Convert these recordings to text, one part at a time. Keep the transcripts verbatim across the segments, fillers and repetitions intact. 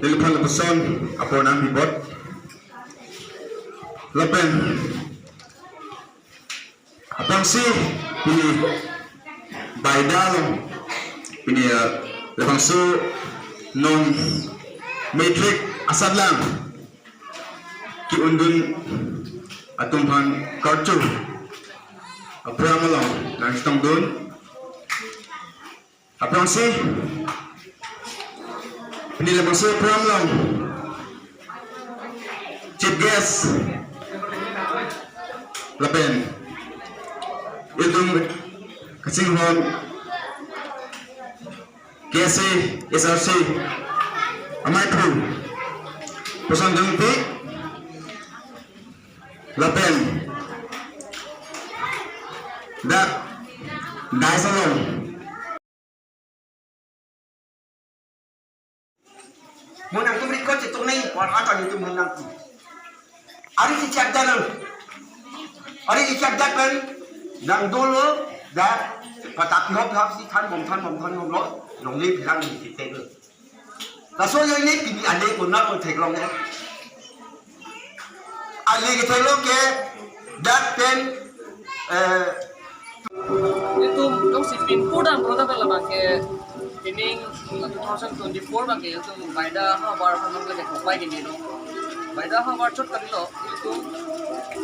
Neliphan lapuson apor nangpi apot. Lapen aphrangsi pini Baida along pini, eh, labangso non matric asatlang ke-undun atum aphan karcho aprogram along nangchetongdun. Aphrangsi pini labangso program along chief guest lapen itum kachinghon K S A, S R C amei aphu Prashant Jongpi lapen dak dais along mo nangtum record chetung nai, por ata nangtum nang. Ari si chak dan. Ari si chak dan pen nang dolo da patak hop hop si than bom than bom than bom lo. Longle bilang di si telo. Laso yo ini pini ale konat lo theklong ya. Ale ke theklong ke dak pen, eh, itum jongsi pinpur dam pulo ta labang ke pining two thousand twenty-four abang ke itum Baida ahavar aphan abang ke kopai ke nilo. Baida ahavar chot kalilo itum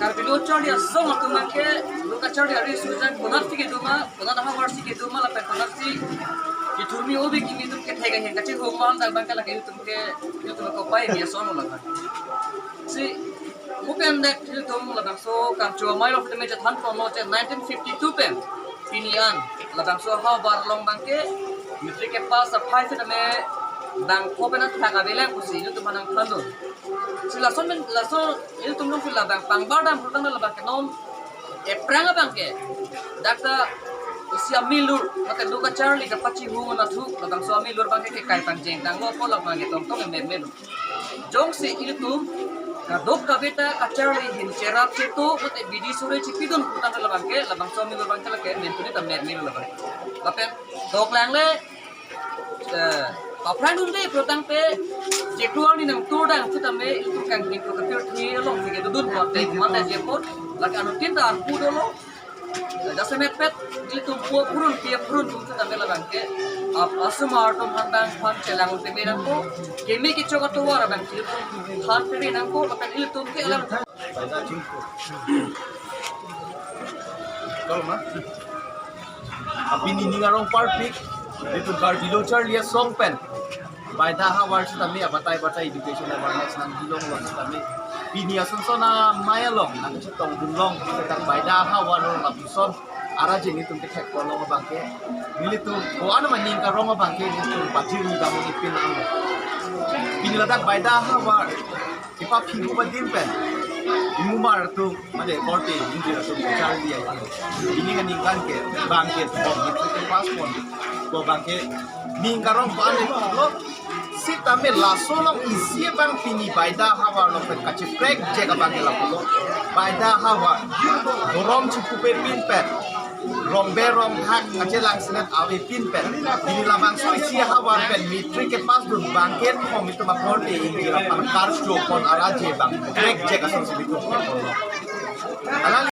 Karbi lo charli asong atum abang ke lo kacharli ari sujan konat si kedo ma, konat ahavar si kedo ma lapen konat si kithurmi obi kimi itum kethek ahin kachihong ma dak abang ke lake itum ke itum kopai mi asong lo labang. Si mo pen dak itum labangso kangchu amei lo tame chethan ponlo che nineteen fifty-two pen pini an labangso ahavar along abang ke matric kepass aphai setame bangpho pen athak avelang pusi itum aphan nangthandun. Si lason pen laso itum nung pila abang pangbar dam pulotang labang ke non aphrang abang ke dak ta isi amilur mate lo kacharli kapachihong anatthu labangso amilur abang ke kekai pangjeng tanglo apot labang ke tongtong emen men. Jongsi ilitum kadokave ta kacharli ahin cherap cheto mate bidi sore chipidun putang labang ke labangso amilur abang ke lake mentuni ta mermil labang. Lapen doklang le, eh, aphrang dunde putang pe jekruang ni nangturdang putame ilitum kangting ko kapir thi along sige dudun putang mate jepot lake anuttin ta arpu dolo. Jasemet pet ilitum po phurun pia phurun tum ta mela abang ke ap asomar atum aphan abang aphan chelang un peme nangpo. Kimi kichok atovar abang ilitum aphan peme nangpo lapen ilitum ke alam. Tol ma. Apini ning arong parpik ilitum Karbi lo charli asong pen Baida ahavar sitame abatai batai education awareness nangbilong long sitame pini ason son amei along nangchetongdun long sitame Baida ahavar along lapuson arje nelitum kethek kolong abang ke nelitum ko-an ma ning karong abang ke nelitum pajir ni dam ni pin ang. Pini ladak Baida ahavar kepaphi pu adim pen imumar atum mate korte ingjir atum charli abang. Pini aningkan ke abang ke bom ni ke pass pon ko abang ke ning karong ko-an lo sitame laso along isi abang pini Baida ahavar along pen kacheprek jek abang ke lapulo. Baida ahavar borom chipupe pin pen rombe romthak kachelang senet ave pin pen pini labangso isi ahavar pen matric kepass dun abang ke thom itum akorte ingjir aphan karcho pon arje abang prek jek asonsi bitu pon lo. Alang